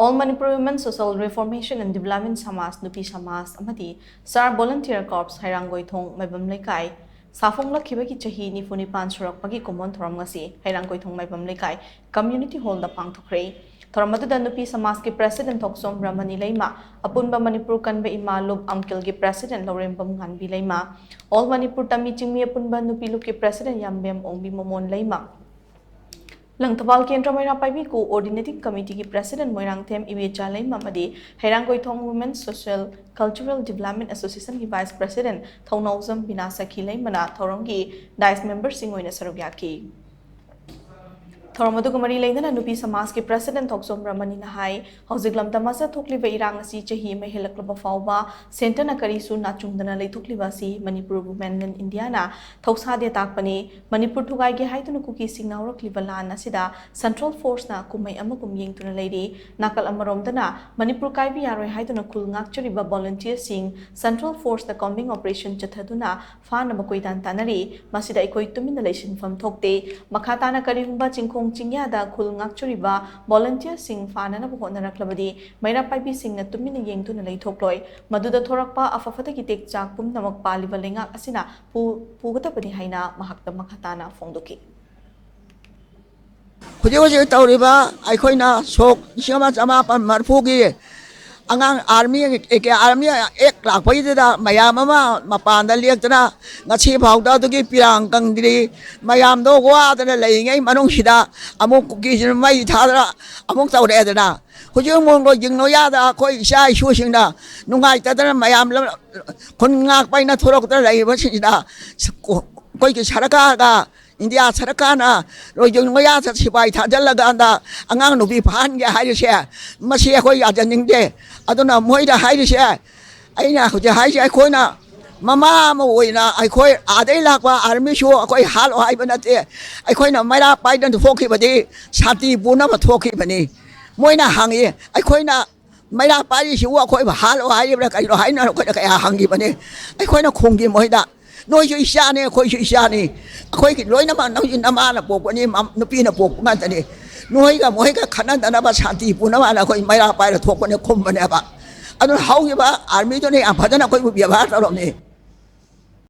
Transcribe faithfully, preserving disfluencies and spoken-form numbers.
All Manipur Women Social Reformation and Development ꯁꯃꯥꯖ, ꯅꯨꯄꯤ ꯁꯃꯥꯖ ꯑꯃꯗꯤ ꯁꯥꯔ ꯚꯣꯂꯟꯇꯤꯌꯔ ꯀꯣꯔꯞꯁ ꯍꯩꯔꯥꯡꯒꯣꯏꯊꯣꯡ ꯃꯥꯏꯕꯝ ꯂꯩꯀꯥꯏ ꯁꯥꯐꯣꯡꯂꯛꯈꯤꯕꯒꯤ ꯆꯍꯤ ꯅꯤꯐꯨ ꯅꯤꯄꯥꯟ ꯁꯨꯔꯛꯄꯒꯤ ꯀꯨꯝꯑꯣꯟ ꯊꯧꯔꯝ ꯉꯁꯤ ꯍꯩꯔꯥꯡꯒꯣꯏꯊꯣꯡ ꯃꯥꯏꯕꯝ ꯂꯩꯀꯥꯏ ꯀꯝꯃ꯭ꯌꯨꯅꯤꯇꯤ ꯍꯣꯜꯗ ꯄꯥꯡꯊꯣꯛꯈ꯭ꯔꯦ꯫ ꯊꯧꯔꯝ ꯑꯗꯨꯗ ꯅꯨꯄꯤ ꯁꯃꯥꯖꯀꯤ ꯄ꯭ꯔꯦꯁꯤꯗꯦꯟꯠ ꯊꯣꯛꯆꯣꯝ ꯔꯃꯅꯤ ꯂꯩꯃ, ꯑꯄꯨꯟꯕ ꯃꯅꯤꯄꯨꯔ ꯀꯟꯕ ꯏꯃꯥ ꯂꯨꯞ ꯑꯝꯀꯤꯜꯒꯤ ꯄ꯭ꯔꯦꯁꯤꯗꯦꯟꯠ ꯂꯧꯔꯦꯝꯕꯝ ꯉꯥꯟꯕꯤ ꯂꯩꯃ, ꯑꯣꯜ ꯃꯅꯤꯄꯨꯔ ꯇꯝꯃꯤ ꯆꯤꯡꯃꯤ ꯑꯄꯨꯟꯕ ꯅꯨꯄꯤ ꯂꯨꯞꯀꯤ ꯄ꯭ꯔꯦꯁꯤꯗꯦꯟꯠ ꯌꯥꯝꯕꯦꯝ ꯑꯣꯡꯕꯤ ꯃꯃꯣꯟ ꯂꯩꯃ, ꯂꯪꯊꯕꯥꯜ ꯀꯦꯟꯗ꯭ꯔ ꯃꯩꯔꯥ ꯄꯥꯏꯕꯤ ꯀꯣꯑꯣꯔꯗꯤꯅꯦꯇꯤꯡ ꯀꯃꯤꯇꯤꯒꯤ ꯄ꯭ꯔꯦꯁꯤꯗꯦꯟꯠ ꯃꯣꯏꯔꯥꯡꯊꯦꯝ ꯏꯕꯦꯆꯥ ꯂꯩꯃ ꯑꯃꯗꯤ Heirangoithong women social cultural development ꯑꯦꯁꯣꯁꯤꯌꯦꯁꯟꯒꯤ ꯚꯥꯏꯁ ꯄ꯭ꯔꯦꯁꯤꯗꯦꯟꯠ ꯊꯧꯅꯥꯎꯖꯝ ꯕꯤꯅꯥ ꯁꯈꯤ ꯂꯩꯃꯅ ꯊꯧꯔꯝꯒꯤ ꯗꯥꯏꯁ ꯃꯦꯝꯕꯔꯁꯤꯡ ꯑꯣꯏꯅ ꯁꯔꯨꯛ ꯌꯥꯈꯤ꯫ ꯊꯧꯔꯝ ꯑꯗꯨꯒ ꯃꯔꯤ ꯂꯩꯅꯅ ꯅꯨꯄꯤ ꯁꯃꯥꯖꯀꯤ ꯄ꯭ꯔꯦꯁꯤꯗꯦꯟꯠ ꯊꯣꯛꯆꯣꯝ ꯔꯃꯅꯤꯅ ꯍꯥꯏ, ꯍꯧꯖꯤꯛ ꯂꯝꯗꯝ ꯑꯁꯤꯗ ꯊꯣꯛꯂꯤꯕ ꯏꯔꯥꯡ ꯑꯁꯤ ꯆꯍꯤ ꯑꯃ ꯍꯦꯜꯂꯛꯂꯕ ꯐꯥꯎꯕ ꯁꯦꯟꯇꯔꯅ ꯀꯔꯤꯁꯨ ꯅꯥꯆꯨꯡꯗꯅ ꯂꯩꯊꯣꯛꯂꯤꯕ ꯑꯁꯤ ꯃꯅꯤꯄꯨꯔ ꯋꯨꯃꯦꯟ ꯏꯟ ꯏꯟꯗꯤꯌꯥꯅ ꯊꯧꯁꯥꯗꯦ ꯇꯥꯛꯄꯅꯤ꯫ ꯃꯅꯤꯄꯨꯔ ꯊꯨꯒꯥꯏꯒꯦ ꯍꯥꯏꯗꯨꯅ ꯀꯨꯀꯤꯁꯤꯡ ꯉꯥꯎꯔꯛꯂꯤꯕ ꯂꯥꯟ ꯑꯁꯤꯗ ꯁꯦꯟꯇ꯭ꯔꯦꯜ ꯐꯣꯔꯁꯅ ꯀꯨꯝꯍꯩ ꯑꯃꯒꯨꯝ ꯌꯦꯡꯗꯨꯅ ꯂꯩꯔꯤ꯫ ꯅꯥꯀꯜ ꯑꯃꯔꯣꯝꯗꯅ ꯃꯅꯤꯄꯨꯔ ꯀꯥꯏꯕ ꯌꯥꯔꯣꯏ ꯍꯥꯏꯗꯨꯅ ꯈꯨꯜ ꯉꯥꯛꯆꯔꯤꯕ ꯚꯣꯂꯨꯟꯇꯤꯌꯔꯁꯤꯡ ꯁꯦꯟꯇ꯭ꯔꯦꯜ ꯐꯣꯔꯁꯅ ꯀꯣꯝꯕꯤꯡ ꯑꯣꯄꯔꯦꯁꯟ ꯆꯠꯊꯗꯨꯅ ꯐꯥꯅꯕ ꯀꯣꯏꯇꯥꯟ ꯇꯥꯟꯅꯔꯤ꯫ ꯃꯁꯤꯗ ꯑꯩꯈꯣꯏ ꯇꯨꯃꯤꯟꯅ ꯂꯩꯁꯤꯟꯐꯝ ꯊꯣꯛꯇꯦ꯫ ꯃꯈꯥ ꯇꯥꯅ ꯀꯔꯤꯒꯨꯝꯕ ꯆꯤꯡꯈꯣꯡ ꯆꯤꯡꯌꯥꯗ ꯈꯨꯜ ꯉꯥꯛꯆꯔꯤꯕ ꯚꯣꯂꯨꯟꯇꯤꯌꯔꯁꯤꯡ ꯐꯥꯅꯅꯕ ꯍꯣꯠꯅꯔꯛꯂꯕꯗꯤ ꯃꯩꯔꯥ ꯄꯥꯏꯕꯤꯁꯤꯡꯅ ꯇꯨꯃꯤꯟꯅ ꯌꯦꯡꯗꯨꯅ ꯂꯩꯊꯣꯛꯂꯣꯏ꯫ ꯃꯗꯨꯗ ꯊꯣꯔꯛꯄ ꯑꯐ ꯐꯠꯇꯒꯤ ꯇꯦꯛꯆꯥꯛ ꯄꯨꯝꯅꯃꯛ ꯄꯥꯜꯂꯤꯕ ꯂꯩꯉꯥꯛ ꯑꯁꯤꯅ ꯄꯨ-, ꯄꯨꯒꯗꯕꯅꯤ ꯍꯥꯏꯅ ꯃꯍꯥꯛꯇ ꯃꯈꯥ ꯇꯥꯅ ꯐꯣꯡꯗꯣꯛꯈꯤ꯫ ꯍꯧꯖꯤꯛ ꯍꯧꯖꯤꯛ ꯇꯧꯔꯤꯕ ꯑꯩꯈꯣꯏꯅ ꯁꯣꯛ ꯂꯤꯁꯤꯡ ꯑꯃ ꯆꯃꯥꯄꯟ ꯃꯔꯤꯐꯨꯒꯤ ꯑꯉꯥꯡ ꯑꯥꯔꯃꯤ, ꯑꯦ ꯀꯦ ꯑꯥꯔꯃꯤ ꯑꯦꯛ ꯂꯥꯛꯄꯒꯤꯗꯨꯗ ꯃꯌꯥꯝ ꯑꯃ ꯃꯄꯥꯟꯗ ꯂꯦꯛꯇꯅ ꯉꯁꯤ ꯐꯥꯎꯗ ꯑꯗꯨꯒꯤ ꯄꯤꯔꯥꯡ ꯀꯪꯗ꯭ꯔꯤ꯫ ꯃꯌꯥꯝꯗꯣ ꯋꯥꯗꯅ ꯂꯩꯔꯤꯉꯩ ꯃꯅꯨꯡꯁꯤꯗ ꯑꯃꯨꯛ ꯀꯨꯀꯤꯁꯤꯅ ꯃꯩ ꯊꯥꯗꯅ ꯑꯃꯨꯛ ꯇꯧꯔꯛꯑꯦꯗꯅ꯫ ꯍꯧꯖꯤꯛ ꯑꯃꯨꯛ ꯂꯣꯏꯖꯤꯡ ꯂꯣꯌꯥꯗ ꯑꯩꯈꯣꯏ ꯏꯆꯥ ꯏꯁꯨꯁꯤꯡꯅ ꯅꯨꯡꯉꯥꯏꯇꯗꯅ ꯃꯌꯥꯝ ꯂ-, ꯈꯨꯟ ꯉꯥꯛꯄ ꯍꯥꯏꯅ ꯊꯣꯔꯛꯇꯅ ꯂꯩꯔꯤꯕꯁꯤꯡꯁꯤꯗ ꯑꯩꯈꯣꯏꯒꯤ ꯁꯔꯀꯥꯔꯒ ꯏꯟꯗꯤꯌꯥ ꯁꯔꯀꯥꯔꯅ ꯂꯣꯏꯖꯤꯡ ꯂꯣꯌꯥꯗ ꯁꯤꯐꯥꯏ ꯊꯥꯖꯤꯜꯂꯀꯥꯟꯗ ꯑꯉꯥꯡ ꯅꯨꯄꯤ ꯐꯥꯍꯟꯒꯦ ꯍꯥꯏꯔꯤꯁꯦ, ꯃꯁꯤ ꯑꯩꯈꯣꯏ ꯌꯥꯖꯅꯤꯡꯗꯦ꯫ ꯑꯗꯨꯅ ꯃꯣꯏꯗ ꯍꯥꯏꯔꯤꯁꯦ, ꯑꯩꯅ ꯍꯧꯖꯤꯛ ꯍꯥꯏꯔꯤꯁꯦ, ꯑꯩꯈꯣꯏꯅ ꯃꯃꯥ ꯑꯃ ꯑꯣꯏꯅ ꯑꯩꯈꯣꯏ ꯑꯥꯗꯩ ꯂꯥꯛꯄ ꯑꯥꯔꯃꯤꯁꯨ ꯑꯩꯈꯣꯏ ꯍꯥꯠꯂꯣ ꯍꯥꯏꯕ ꯅꯠꯇꯦ꯫ ꯑꯩꯈꯣꯏꯅ ꯃꯩꯔꯥ ꯄꯥꯏꯗꯅ ꯊꯣꯛꯈꯤꯕꯗꯤ ꯁꯥꯟꯇꯤ ꯄꯨꯅꯕ ꯊꯣꯛꯈꯤꯕꯅꯤ꯫ ꯃꯣꯏꯅ ꯍꯪꯉꯤ, ꯑꯩꯈꯣꯏꯅ ꯃꯩꯔꯥ ꯄꯥꯏꯔꯤꯁꯤꯕꯨ ꯑꯩꯈꯣꯏꯕꯨ ꯍꯥꯠꯂꯣ ꯍꯥꯏꯔꯤꯕ꯭ꯔꯥ ꯀꯩꯅꯣ ꯍꯥꯏꯅ ꯑꯩꯈꯣꯏꯗ ꯀꯌꯥ ꯍꯪꯈꯤꯕꯅꯤ꯫ ꯑꯩꯈꯣꯏꯅ ꯈꯨꯝꯈꯤ ꯃꯣꯏꯗ, "ꯅꯣꯏꯁꯨ ꯏꯆꯥꯅꯤ, ꯑꯩꯈꯣꯏꯁꯨ ꯏꯆꯥꯅꯤ, ꯑꯩꯈꯣꯏꯒꯤ ꯂꯣꯏꯅꯃꯛ ꯅꯪꯁꯨ ꯅꯃꯥꯅ ꯄꯣꯛꯄꯅꯤ, ꯃ-, ꯅꯨꯄꯤꯅ ꯄꯣꯛꯄ ꯉꯥꯛꯇꯅꯤ꯫ ꯅꯣꯏꯒ ꯃꯣꯏꯒ ꯈꯠꯅꯗꯅꯕ, ꯁꯥꯟꯇꯤ ꯄꯨꯅꯕ ꯍꯥꯏꯅ ꯑꯩꯈꯣꯏ ꯃꯩꯔꯥ ꯄꯥꯏꯔ ꯊꯣꯛꯄꯅꯦ ꯈꯨꯝꯕꯅꯦꯕ꯫ ꯑꯗꯨꯅ ꯍꯧꯈꯤꯕ ꯑꯥꯔꯃꯤꯗꯨꯅ ꯌꯥꯝ ꯐꯖꯅ ꯑꯩꯈꯣꯏꯕꯨ ꯕꯦꯕꯥꯔ ꯇꯧꯔꯝꯃꯤ꯫